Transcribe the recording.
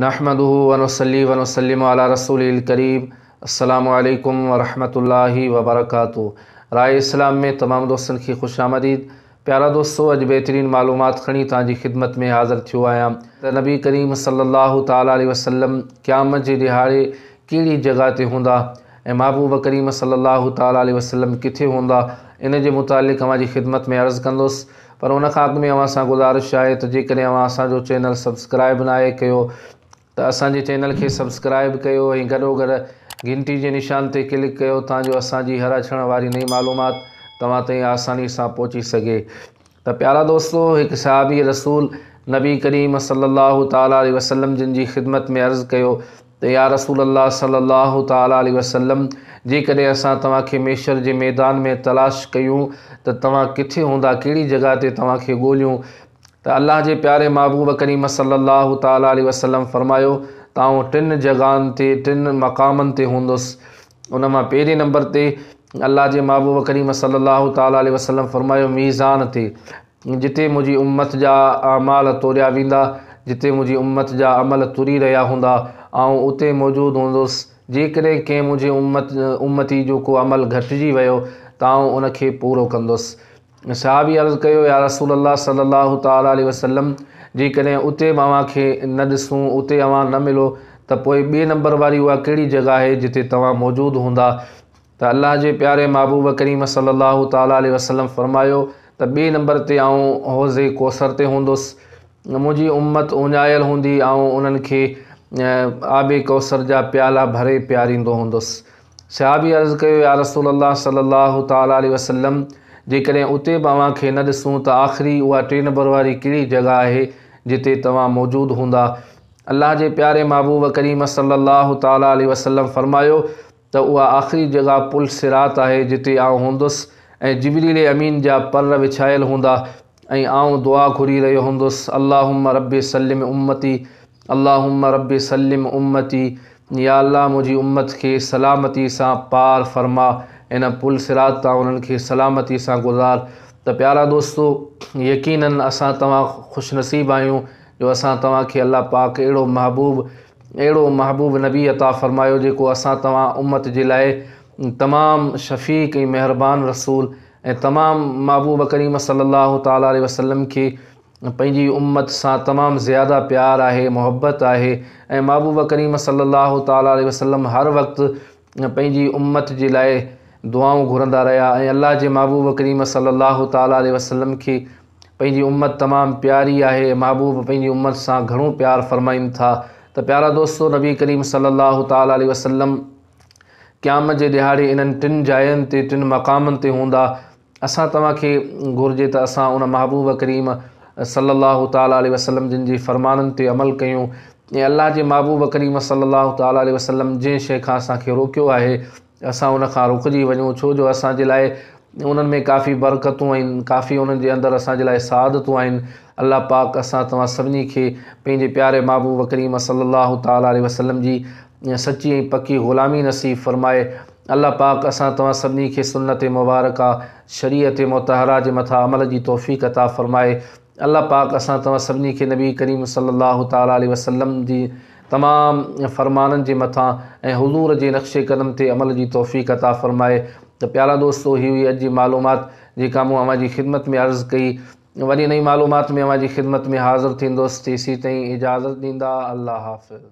نحمده ونصلي ونسلم علي رسوله الڪريم السلام عليڪم ورحمة الله وبرڪاته راء اسلام ۾ تمام دوستن کي خوش آمديد پيارا دوستو اڄ بهترين معلومات کڻي توهان جي خدمت ۾ حاضر ٿيو آهيان ته نبي ڪريم صلي الله تعالٰي عليه وسلم قيامت جي ڏهاڙي ڪهڙي جڳهه تي هوندا ۽ محبوب ڪريم صلي الله تعالٰي عليه وسلم ڪٿي هوندا ان جي متعلق اوهان جي خدمت ۾ عرض ڪندس پر ان کان اڳ ۾ اوهان سان گذارش آهي ته جيڪڏهن اوهان اسان جو چينل سبسڪرائب ناهي ڪيو ته اسان جي چينل کي سبسڪرائب ڪيو ۽ گڏوگڏ گهنٽي جي نشان تي ڪلڪ ڪيو تان جو اسان جي هر اچڻ واري نئين معلومات توهان تائين آساني سان پهچي سگهي ته پيارا دوستو هڪ صحابي رسول نبي ڪريم صلي الله تعالٰي عليه وسلم جن جي خدمت ۾ عرض ڪيو ته يا رسول الله صلّي الله تعالٰي عليه وسلّم! جيڪڏهن اسان توهان کي محشر جي ميدان ۾ تلاش ڪيون ته توهان ڪٿي هوندا، ڪهڙي جڳهه تي توهان کي ڳوليون؟ ته الله جي پياري محبوب ڪريم صلّي الله تعالٰي عليه وسلّم فرمايو ته آئون ٽن جڳهن تي، ٽن مقامن تي هوندس. ان مان پهرين نمبر تي الله جي محبوب ڪريم صلّي الله تعالٰي عليه وسلّم فرمايو ميزان تي. جتي منهنجي امت جا اعمال توريا ويندا، جتي منهنجي امت جا عمل تري رهيا هوندا، آئون اتي موجود هوندس. جيڪڏهن ڪنهن منهنجي امت امتي جو ڪو عمل گهٽجي ويو ته آئون ان کي پورو ڪندس. صحابي عرض ڪيو، يا رسول الله صلي الله تعالٰي عليه وسلم! جيڪڏهن اتي به اوهان کي نه ڏسون، اتي اوهان نه ملو ته پوء ٻئي نمبر واري اها ڪهڙي جڳهه آهي جتي توهان موجود هوندا؟ ته الله جي پياري محبوب ڪريم صلّي الله تعالٰي عليه وسلّم فرمايو ته ٻئي نمبر تي آئون حوض ڪوثر تي هوندس، منهنجي امت اڃايل هوندي، آئون انهن کي آب ڪوثر جا پيالا ڀري پياريندو هوندس. صحابي عرض ڪيو يا رسول الله صلّي الله تعالٰي عليه وسلّم جيڪڏهن اتي به اوهان کي نه ڏسون ته آخري اها ٽئين نمبر واري ڪهڙي جڳهه آهي جتي توهان موجود هوندا؟ الله جي پياري محبوب ڪريم صلّي الله تعالٰي عليه وسلّم فرمايو ته اها آخري جڳهه پل صراط آهي جتي آئون هوندس ۽ جبريل امين جا پر وڇايل هوندا ۽ آئون دعا گهري رهيو هوندس اللهم رب سلم امتي اللهم رب سلم امتي يا الله منهنجي امت کي سلامتي سان پار فرما ان پل صراط تان انهن کي سلامتي سان گذار ته پيارا دوستو يقيناً اسان توهان خوش نصيب آهيون جو اسان توهان کي الله پاڪ اهڙو محبوب اهڙو محبوب نبي عطا فرمايو جيڪو اسان توهان امت جي لاء تمام شفيق ۽ مهربان رسول ۽ تمام محبوب ڪريم صلي الله تعالٰي عليه وسلم کي پنهنجي امت سان تمام زياده پيار آهي محبت آهي ۽ محبوب ڪريم صلي الله تعالٰي عليه وسلم هر وقت پنهنجي امت جي لاء دعائون گهرندا رهيا ۽ الله جي محبوب ڪريم صلي الله تعالٰي عليه وسلم کي پنهنجي امت تمام پياري آهي محبوب پنهنجي امت سان گهڻو پيار فرمائين ٿا ته پيارا دوستو نبي ڪريم صلي الله تعالٰي عليه وسلم قيامت جي ڏهاڙي انهن ٽن جاين تي ٽن مقامن تي هوندا اسان توهان کي گهرجي ته اسان ان محبوب ڪريم صلي الله تعالٰي عليه وسلم جن جي فرمانن تي عمل ڪيون ۽ الله جي محبوب ڪريم صلي الله تعالٰي عليه وسلم جنهن شيء کان اسان کي روڪيو آهي اسان ان کان رڪجي وڃون ڇو جو اسان جي لاء انهن ۾ ڪافي برڪتون آهن ڪافي انهن جي اندر اسان جي لاء سعادتون آهن الله پاڪ اسان توهان سڀني کي پنهنجي پياري محبوب ڪريم صلي الله تعالٰي عليه وسلم جي سچي ۽ پڪي غلامي نصيب فرمائي الله پاڪ اسان توهان سڀني کي سنت مبارڪه شريعت مطهره جي مٿان عمل جي توفيق عطا فرمائي الله پاڪ اسان توهان سڀني کي نبي ڪريم صلي الله تعالٰي عليه وسلم جي تمام فرمانن جي مٿان ۽ حضور جي نقش قدم تي عمل جي توفيق عطا فرمائي ته پيارا دوستو هي هئي اڄ جي معلومات جيڪا مون اوهان جي خدمت ۾ عرض ڪئي وري نئين معلومات ۾ اوهان جي خدمت ۾ حاضر ٿيندس تيسين تائين اجازت ڏيندا الله حافظ.